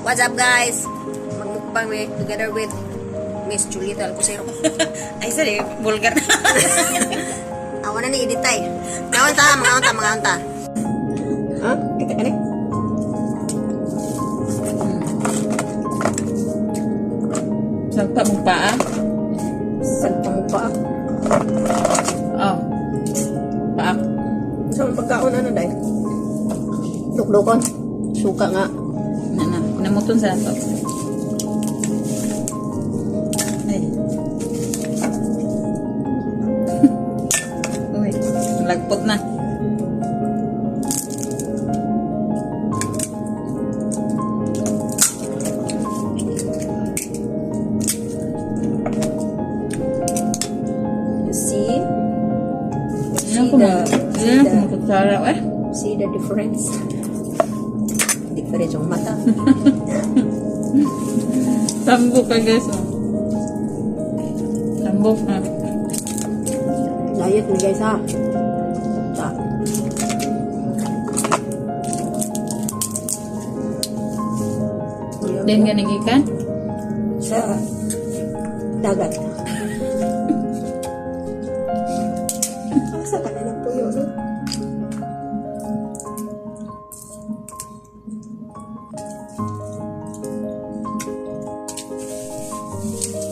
What's up, guys? Magmukbang mi together with Miss Julieta Alcosero. Ay, sorry. Vulgar na. Awa na ni editay. Mangaon ta, mangaon ta, mangaon ta. Ha? Kita ka ni? Sagpa mong paa. Sagpa mo pa. Oh. Paa. Sa so, pagkaon ano day? Dukdukon. Suka nga. Na na. Namuton sa ato. Ay. Uy, lagpot na. You see? Ano ko mo? Ano ko mo kutsara eh? See the difference? Difference yung mata. Tambok ka, guys. Oh. Tambok na. Diet ni, guys, ha. Ta. Din ka nagikan? Sa dagat. Sa kanilang puyo, no?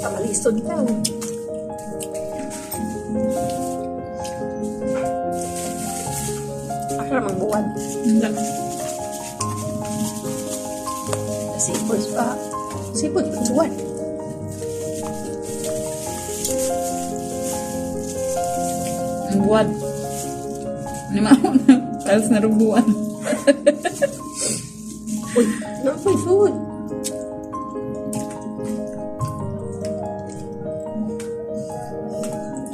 Pamalisod ka. Asa mang buwan? Hindi. Sipod pa. Sipod, buwan. Ang buwan. Ni mao na. Pals na rubuan. Uy, not my food.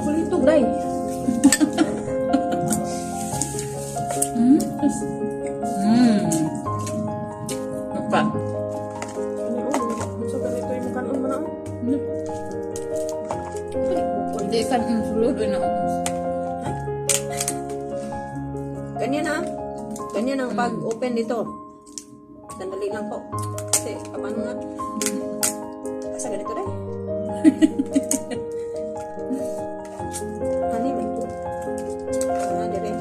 Kulitog day. Pa. So ganito yung kanon mo na. Hindi kan sulod na. Ganyan ha. Ganyan ang pag-open nito. Sandali lang po. Kasi, paano nga? Asa ganito day? Ano man to? Ah, dire.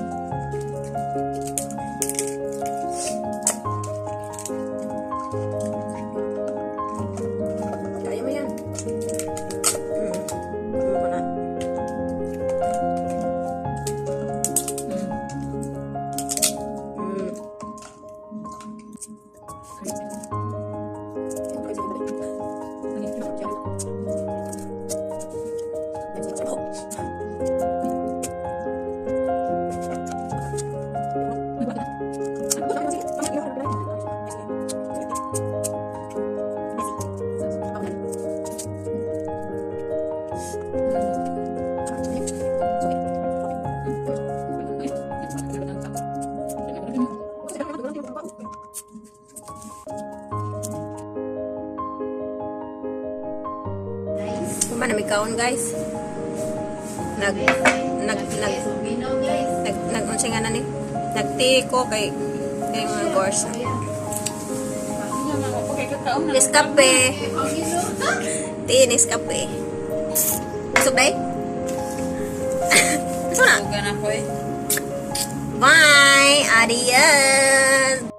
Kaya mo yan. Ano ko na? Kuma na may kaon, guys. Nag nag nag nag nag unsa nga na ni? Nagti ko kay kay mga course. Nescafe. Tea Nescafe. Busog day? Busog na. Bukan ako eh. Bye! Adios!